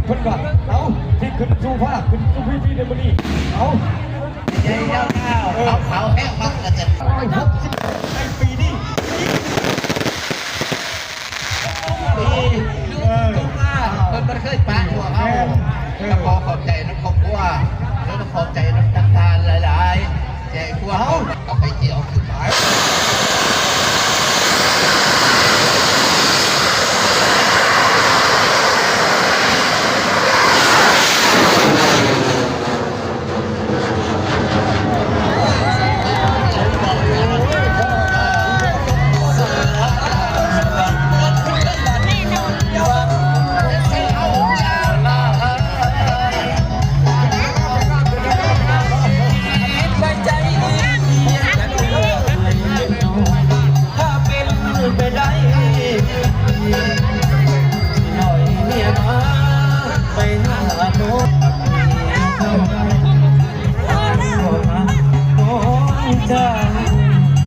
ເພິ່ນວ່າ ເອົາ ທີ່ຂຶ້ນສູ່ຟ້າ ຂຶ້ນສູ່ເວທີໃນມື້ນີ້ ເອົາ ໃຫຍ່ຍາວໆ ເຂົາຂາວແຮງມັກກະຈະ ຮ້ອຍຫົກສິບ ໃນປີນີ້ ປີ ເອີ ເພິ່ນບໍ່ເຄີຍປະພວກເຮົາ ແມ່ນ ເອີ ກໍຂໍຂອບໃຈນຳຄອບຄົວ ແລະ ກໍຂອບໃຈນຳທ່ານຫຼາຍໆ ທີ່ໃຫ້ພວກເຮົາ